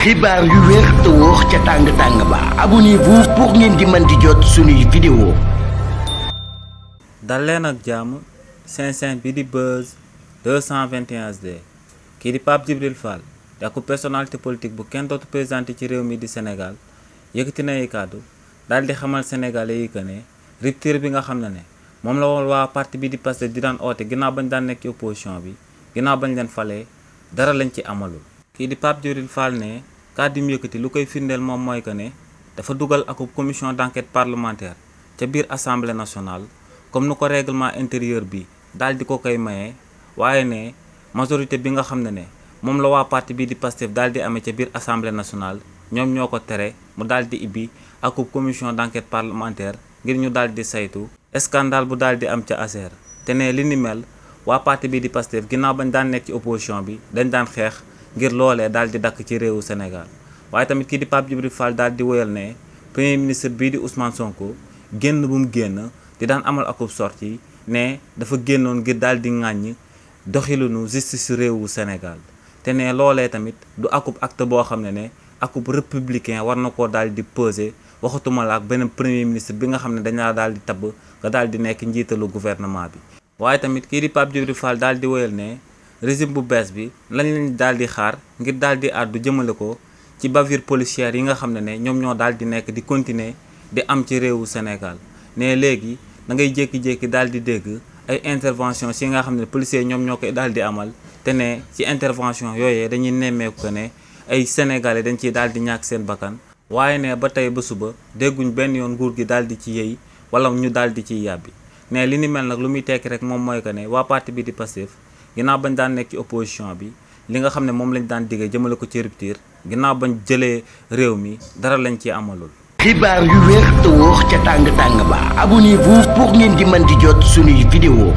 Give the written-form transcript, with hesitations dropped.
xibaar yu wér te wóor ca tàng ba abonnez-vous pour ngeen di mën di jot suñuy vidéo. dal leen ak jàmm seen bi di Buzz 221 HD kii di Pape Djibril Fall di ak personnalité politique bu kenn dootu présenté ci réew mi di Sénégal yëkkati na ay kàddu daal di xamal sénégalais yi que ne rupture bi nga xam ne moom la waa parti bi di Pastef di daan oote ginnaaw bañ daan nekk ci opposition bi ginnaaw bañ leen falee dara lañ ci amalul. kii di Pape Djibril Fall ne kàddu mu yëkkati lu koy firndeel moom mooy que ne dafa dugal ak commission d'enquête parlementaire ca biir assemblée nationale comme nu ko règlement intérieur bi daal di ko koy maye waaye ne majorité bi nga xam ne moom la waa parti bi di Pastef daal di amee ca biir assemblée nationale ñoom ñoo ko tere mu daal di ibbi ak commission d'enquête parlementaire ngir ñu daal di saytu scandale bu daal di am ca ASER te ne li ni mel waa parti bi di Pastef ginnaaw bañ daan nekk ci opposition bi dañ daan xeex ngir loolee daal di dakk ci réewu Sénégal waaye tamit kii di Pape Djibril Fall daal di woyal ne premier ministre bii di Ousmane Sonko génn bu mu génn di daan amal akub sortie ne dafa génnoon ngir daal di ŋàññ doxilinu justice réewu Sénégal te ne loolee tamit du akub acte boo xam ne akub républicain war na koo daal di peser waxatuma la ak beneen premier ministre bi nga xam ne dañaa daal di tabb nga daal di nekk njiitalu gouvernement bi. waaye tamit kii di Pape Djibril Fall daal di woyal ne régime bu bees bi lañ daal di xaar ngir daal di àddu jëmale ko ci bavure policière yi nga xam ne ñoom ñoo daal di nekk di continuer di am ci réewu Sénégal ne léegi da ngay jékki-jékki daal di dégg ay intervention si nga xam ne policiers ñoom ñoo koy daal di amal te ne ci intervention yooyee dañuy nemmeeku ko ne ay sénégalais dañ ciy daal di ñàkk seen bakkan waaye ne ba tey ba suba dégguñ benn yoon nguur gi daal di ci yëy wala ñu daal di ciy yàbbi ne li ni mel nag lu muy tekki rek moom mooy que ne waa parti bi di Pastef ginnaaw bañ daan nekk ci opposition bi li nga xam ne moom lañ daan diggee jëmale ko ci rupture ginnaaw bañ jëlee réew mi dara lañ ci amalul. xibaar yu wér te wóor ca tàng ba abonnez-vous pour ngeen di mën di jot suñuy vidéo.